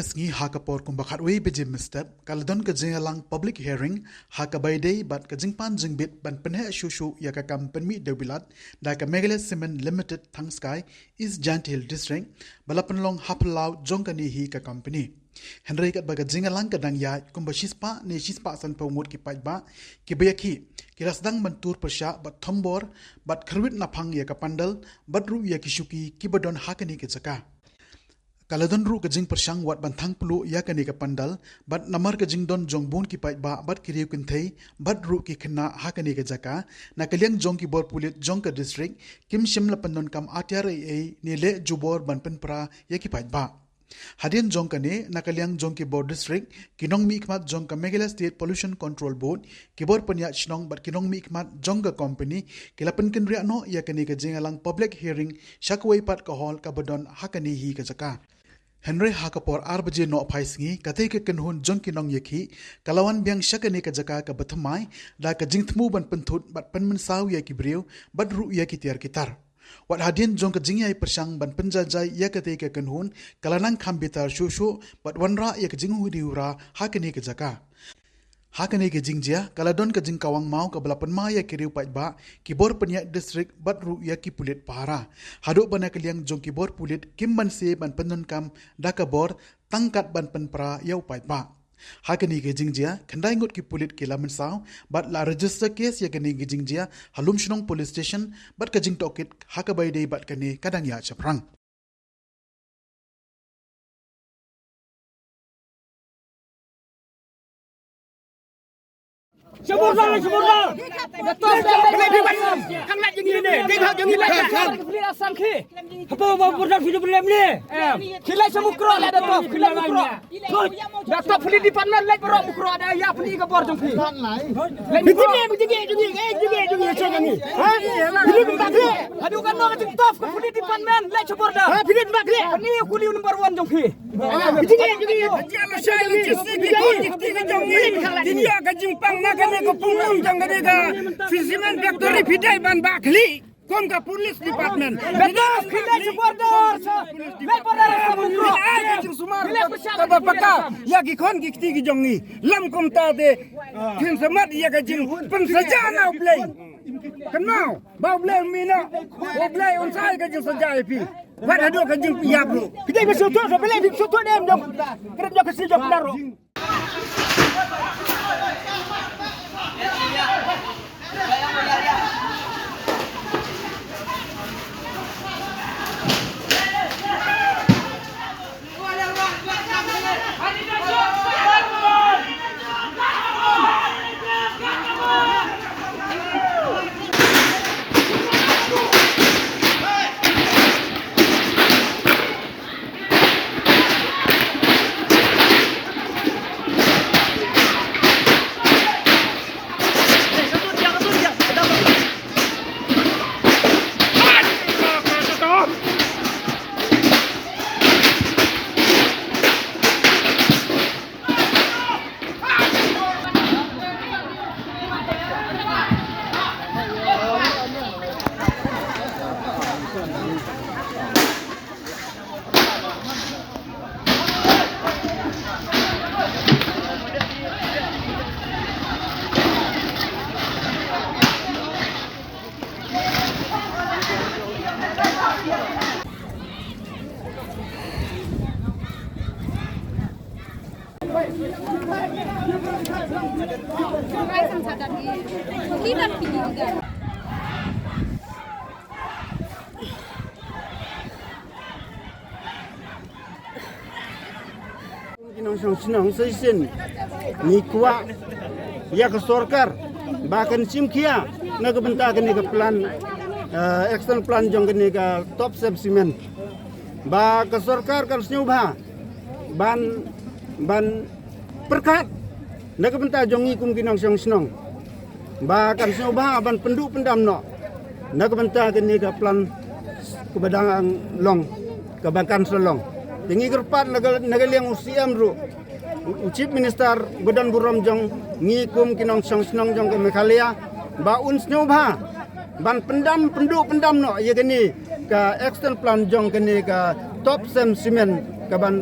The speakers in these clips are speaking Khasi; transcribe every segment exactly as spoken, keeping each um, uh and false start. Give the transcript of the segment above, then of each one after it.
Sngi ha ka por kumba khatwei baje mynstep, ka la don ka jingïalang public hearing ha kaba ïadei bad ka jingpan jingbit ban pynheh shuh shuh ïa ka kam pynmih dewbilat da ka Meghalaya Cement Limited Thangskai, East Jaintia Hills District, ba la pynlong ha phyllaw jong kane hi ka company. Hynrei katba ka jingïalang ka dang ïaid, kumba shispah ne shispah sanphew ngut ki paidbah kiba ïakhih ki la sdang ban tur pyrshah bad thombor bad khyrwit naphang ïa ka pandal bad ruh ïa ki shuki kiba don ha kane ka jaka. Ka la don ruh ka jingpyrshang wat ban thang pluh ïa kane ka pandal bad namar ka jingdon jong bun ki paidbah bad ki riew kynthei bad ruh ki khynnah ha kane ka jaka, na ka liang jong ki bor pulit jong ka district kim shym la pyndonkam atiar ei ei ne leh jubor ban pynpra ïa ki paidbah. Hadien jong kane, na ka liang jong ki bor district, ki nongmihkhmat jong ka Meghalaya State Pollution Control Board, ki bor pynïaid shnong bad ki nongmihkhmat jong ka company ki la pynkynriah noh ïa kane ka jingïalang public hearing sha kawei pat ka hall kaba don ha kane hi ka jaka. Hynrei ha ka por ar baje nohphai sngi, katei ka kynhun jong ki nongïakhih ka la wan biang sha kane ka jaka kaba thymmai da ka jingthmu ban pynthut bad pynmynsaw ïa ki briew bad ruh ïa ki tiar ki tar. Wat hadien jong ka jingïai pyrshang ban pynjaijai ïa katei ka kynhun, ka la nang kham bitar shuh shuh bad wanrah ïa ka jinghuri hura ha kane ka jaka. Ha kane ka jingjia, ka la don ka jingkawang maw kaba la pynmai ïa ki riew paidbah, ki bor pynïaid district bad ruh ïa ki pulit pahara. Haduh ba na ka liang jong ki bor pulit kim banse ban pyndonkam da ka bor tang kat ban pynpra ïa u paidbah. Ha kane ka jingjia, khyndai ngut ki pulit ki la mynsaw bad la register case ïa kane ka jingjia ha Lumshnong Police Station bad ka jingtohkit ha kaba ïadei bad kane ka dang ïaid shaphrang. Shaburdar, shaburdar. Dato' shaburdar. Kan lagi ni ni. Dia dah jadi lah. Hapoh ba burdar video problem ni. Khilai sha Mukroh la dato', khilai Mukroh. Dato' police department leit baroh Mukroh da ïa pynïaid ka bor jong phi. Bitin ni, bitin ni, jong ni, eh, jong ni, jong ni, jong ni. Ha? Police department. Haduh katno ka jingtough ka police department leit sha bordar. Ha, police department. Kane u kuli u number one jong phi. Bitin ni, bitin ni. Jia la shai la jisi ki kor ki kti ki jong ngi. Kin ïoh ka jingpang na kane ka pynlong jong kane ka cement factory phi dei ban bah khlieh. Kum ka police department. Betul, phi dei sha bordar, sha. Leit bordar sha Mukroh. Ai ka jingsumar kaba paka ïa ki khun ki kti ki jong ngi. Lam kumta te phin smat ïa ka jingpynsaja na U Blei. Kynmaw ba U Blei un mih noh, U Blei un sa ai ka jingsaja ïa phi. Wat haduh ka jingpynïap ruh. Phi dei ba shu tu, shu phi leh, shu tu dem jong. Kren jong ka shu jong pynaro. Ki nongshong shnong sa shisien ngi kwah ïa ka sorkar ba kan shim khia na ka bynta kane ka plan, eh, action plan jong kane ka Top Cem Cement, ba ka sorkar kan sngewbha ban, ban pyrkhat na ka bynta jong ngi kum ki nongshong shnong. Ba kan sngewbha ban pynduh pyndam noh na ka bynta kane ka plan kaba dang long, kaba kan sa long. Te ngi kyrpad na ka, na ka liang u C M ruh, u Chief Minister ba don burom jong ngi kum ki nongshong shnong jong ka Meghalaya, ba un sngewbha ban pyndam, pynduh pyndam noh ïa kane ka action plan jong kane ka Top Cem Cement, ka ban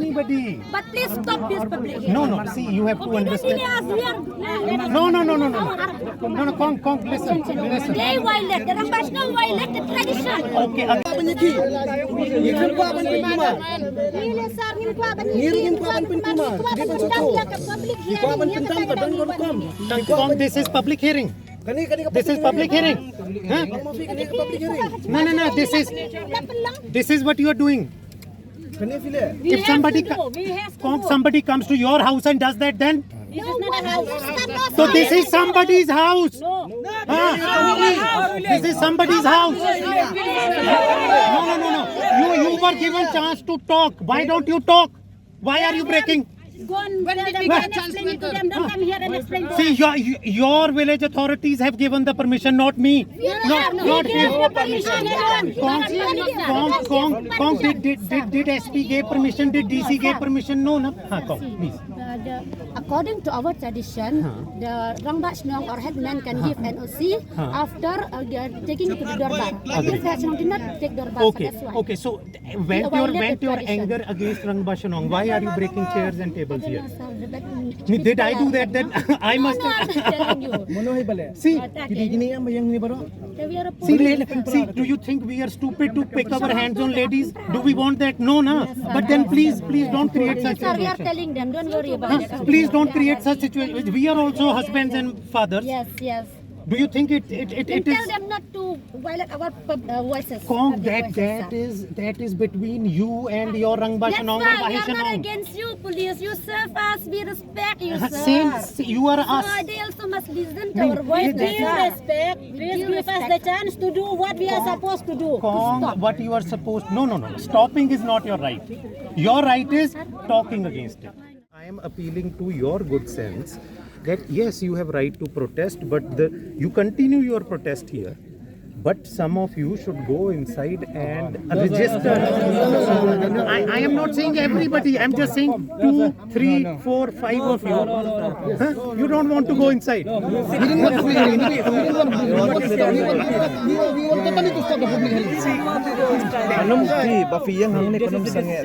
anybody. But please stop this public hearing. No, no. See, you have to Public understand. Hearing is here. No, no, no, no, no, no. No, no, Kong, Kong, listen, listen. They violate. The Rangbah Shnong violate the tradition. Okay, okay. Ngi kwah ban pynpumar. Ngi kwah ban pynpumar. Ngi kwah ban pynpumar. Ngi kwah ban pynpumar. Ngi kwah ban pynpumar. Ngi kwah ban pynpumar. Ngi kwah ban pynpumar. Ngi kwah ban pynpumar. Kong, this is public hearing. Kane kane ka This is public hearing. Huh? Kane ka public hearing. No, no, no. This is this is what you are doing. Kane file. If somebody co- Kong, somebody comes to your house and does that, then This is not a house. So this is somebody's house. Huh? This is somebody's house. No, no, no, no. You you were given chance to talk. Why don't you talk? Why are you breaking? Go and tell them, go and explain it to them. Don't come here and explain to See, your your village authorities have given the permission, not me. Not not him. Permission. Kong, Kong, Kong, Kong, did, did, did, did S P gave permission? Did D C gave permission? No, no. Huh, Kong, please. The, the, according to our tradition, the Rangbah Shnong or headman can give N O C after uh, they are taking it to the Dorbar. This Rangbah Shnong did not take Dorbar, Okay, so that's why. Okay, so vent your violated vent your tradition. Anger against Rangbah Shnong. Why are you breaking chairs and tables here? Sir, the bad- Did I do that? Then I must No, I'm just telling you. Mano hi bale. See, Kini yang yang ni baru. We are a See, lady, see, do you think we are stupid to pick our hands on ladies? Do we want that? No, na. But then please, please don't create such Sir, we are situation. telling them. Don't worry about it. Please don't create such situation. We are also husbands and fathers. Yes, yes. Do you think it it, it, And it is? Tell them not to violate our pub- uh, voices. Kong, Public that voices, that sir. is that is between you and your Rangbah That's Shnong why Rangbah we are not Shnong. Against you, police. You serve us. We respect you, sir. Same, you are So us. They also must listen to No, our voice. it- They it- respect. Please give us the chance to do what we are supposed to do. Kong, what you are supposed no no no no. Stopping is not your right. Your right is talking against it. I am appealing to your good sense that yes, you have right to protest, but the you continue your protest here. But some of you should go inside and register. I, I am not saying everybody. I'm just saying two, three, four, five of you. Huh? You don't want to go inside. Alam ti ba fi yang hang ne kanam sange.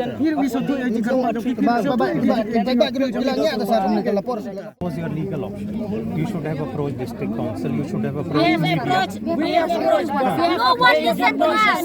What was your legal option? You should have approached district council. You should have approached media. We have approached. We have approached. No one listens to us.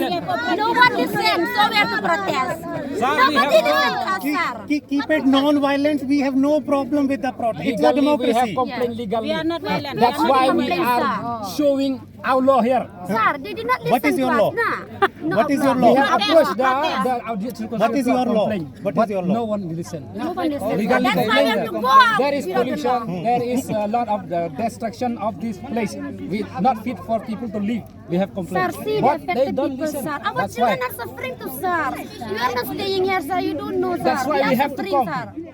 No one listens. So we have to protest. Nobody listens to us, sir. Keep, keep it non-violent. We have no problem with the protest. It's a democracy. We are not violent. That's why we are showing our law here. Sir, they did not listen What is your to law? Us, na. No, What is your no. law? We have approached the, the our district What is your law? complaint, What but is your law? No one listen. No one listens. Legally, That's why we have to go out. There is We have to pollution. go. There is a lot of the destruction of this place. We not fit for people to live. We have Sir, complained. see the But they affected don't people, listen. Sir. Our That's children why. Are suffering too, sir. You are not staying here, sir. You don't know, sir. That's why We are we have to suffering, come. Sir.